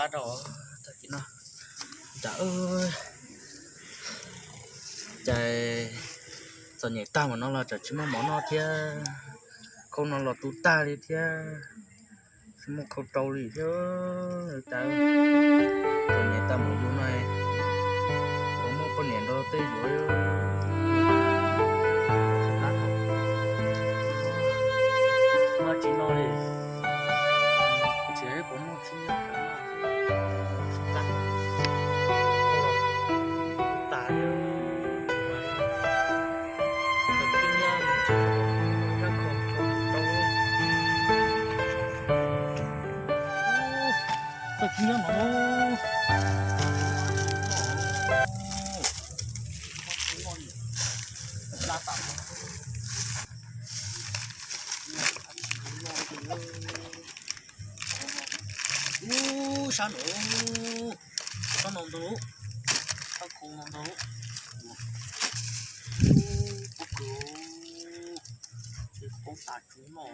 Plab rau tag kis no. Cas, cas txom nyem tag npaum no los tseem tsis muaj mov noj thiab. Khau no los tu tag li thiab, tsis muaj khau rau li thiab. Cas txom nyem tag npaum yus no, puas muaj poj niam nrog tej yuav. Tsis no li, tsis puas muaj tsis nyob. Ub, sab no, sab no ntau, sab khau no ntau. Ub, pob kws, pob tas tsuv no.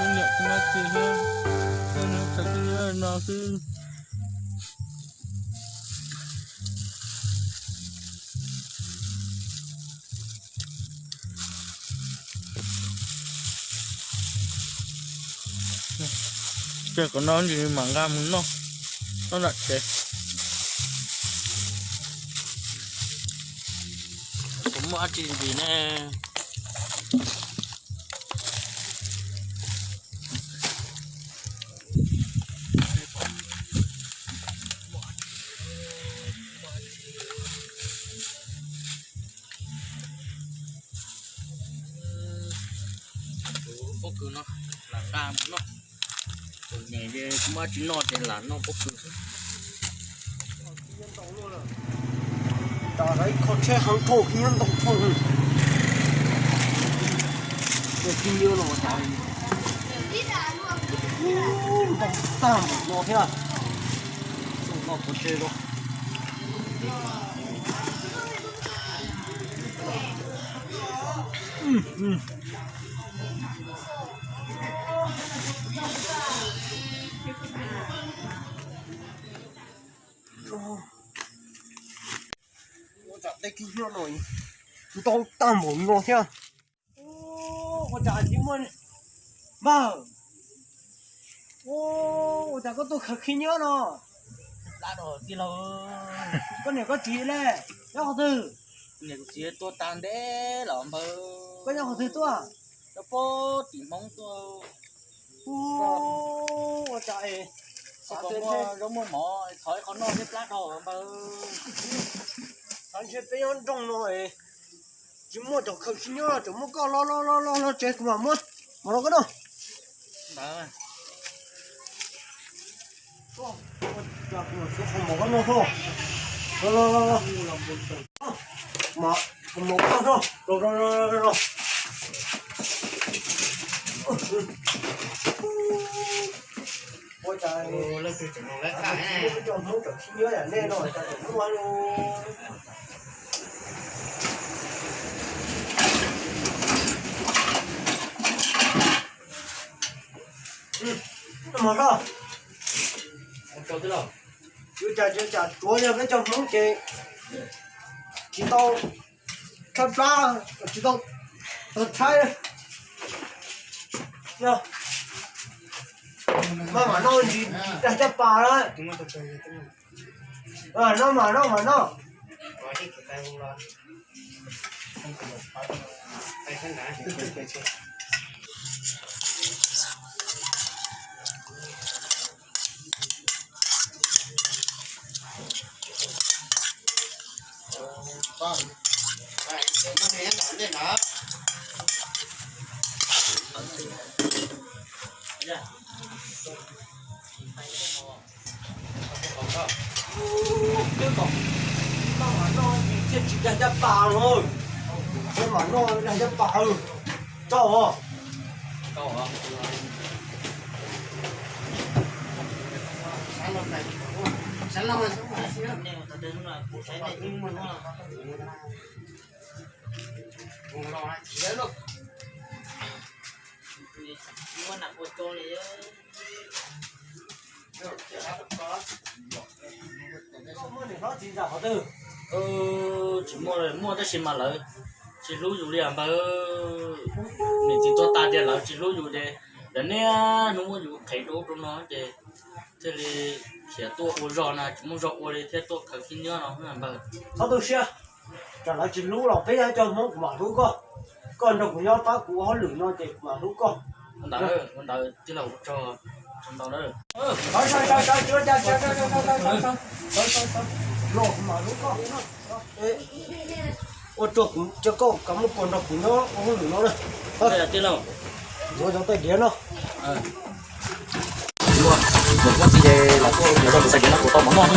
Niam kuv no ces thiab, no xwb. Ces kom no mam nqa mus noj, noj nram tsev. Kuv muaj dab tsi ntxiv ne? Pob kws no lam nqa mus noj. Txom nyem ces kuv muaj dab tsi noj ces lam noj pob kws xwb. Ib qho tsheb heev dhau, khib nyiab ntau dhau. Khib nyiab no ntau tag npaum no thiab. Noj pov tseg los. Ua cas tej khib nyiab no ntau tag npaum no thiab. Ua cas tsis muaj npawg? Ua cas koj tuaj khaws khib nyiab no? Plab rau tij laug. Koj niam koj txiv ne? Nyob qhov twg? Niam kuv txiv tuaj tag ntev los npawg. Koj nyob qhov twg tuaj? Nyob pem tim Hmoob tuaj. Ua cas es xav tias ntshe zaub muaj mov thov ib qho noj thiab plab rau npawg. Xav ntshe peb nyob nroog no es tsis muaj cov khaws khib nyiab, tseem muaj koj los los los los tsev kuv mam muab mov rau koj noj. Ntawd. Ua cas kuv mam siv qhov mov koj noj xwb. Los los los los. Qhov mov koj noj, los los los los. Ua cas muaj cov Hmoob cov khib nyiab yam nej no cas tseem muaj li. Mov soj. Ua cas, ua cas tsuav yog peb cov Hmoob ces tsis tau tshaib plab, tsis tau, tau tshaib. Maj mam noj ntsis dag caj pas na. Noj mas noj mas noj. Twb kom koj mam noj thiaj tsis dag caj pas los, koj mam noj dag caj pas. Tso os. Tsis muaj, muaj tab sis mas lawv tsis hlub yus li os npawg. Niam txiv tuag tas tias lawv tsis hlub yus ces lawv niaj hnub muab yus qhev rau ub rau no ces thiaj li khiav tuaj ua zog na, tsis muaj zog ua li thiaj tuaj khaws khib nyiab no npawg. Txhob tu siab, tsam lawv tsis hlub los peb yog cov Hmoob kuv mam hlub koj. Koj nrog kuv nyob pab kuv ua hauj lwm no ces kuv mam hlub koj. Ua ntawd, ua ntawd tij laug, ua tsaug, tsaug ntau na. Los kuv mam hlub koj. Ua tsaug kuv coj koj kom muaj pos nrog kuv nyob ua hauj lwm no na. Tij laug, yuav cov tais diav no. Yuav, yuav txij ces los tuaj yuav rau kuv tais diav no kuv tau mov noj.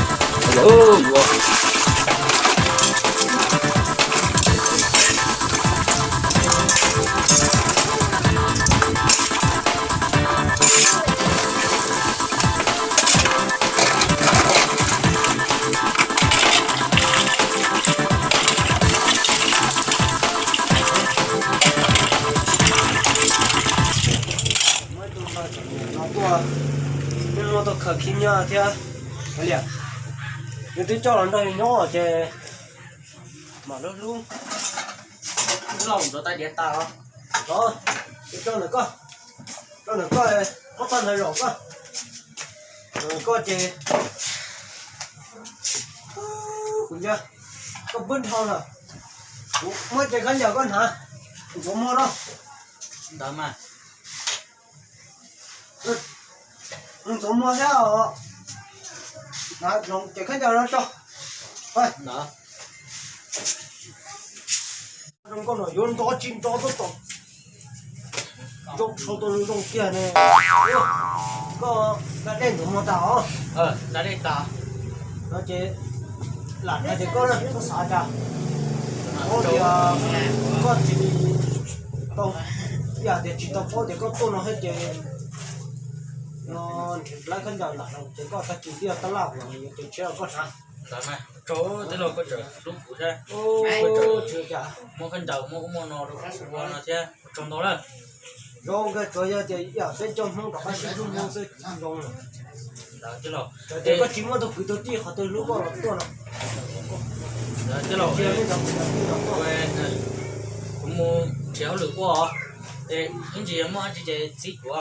Yuav, yuav. Muaj tus poj niam no tuaj, muaj tus khaws khib nyiab thiab. Liam, nws twb coj los nrog nyob ces mam hlub hlub. Twb los ntxuav tais diav tas os. Los, rau ntawm koj, rau ntawm koj, muab tau ntawd zaum koj. Koj ces kuv ntsia koj pub dhau lawm. Kuv muab cev khaub ncaws koj hnav, kuv ntxuav muag rau. Ntawd mas. Ntxuav muag thiab os. Hnav ces khaub ncaws no tso. Zoo nkauj no yuav nrov tsis nrov tab tom zoo, sau tau zoo kiag ne. Koj da dej ntxuav muag tas os. Da dej tas. No ces lam hais tias koj txhob xav cas. Paub tias koj tsis tau, ib yam tias tsis tau paub tias koj tuaj no thiab ces no nrhiav lawv khaub ncaws ntawm no ces koj tag kis twb yog tab laj los yuav ces tshiab koj hnav. Ntawd mas tsaug tij laug, koj tseem hlub kuv thiab. Muab khaub ncaws muab ub muab no rau kuv ua no thiab, tsaug ntau na. Zoo kawg, tsuas yog tias ib yam peb cov Hmoob rov qab sib hlub mus xwb tsis zoo. Ntawd tij laug, ces koj tsis muaj tus kwv tus tij qhov twg hlub koj los tuaj no. Tij laug, kuv mus nrhiav hauj lwm ua os, es ib ntsis yog muaj dab tsi ces txib kuv.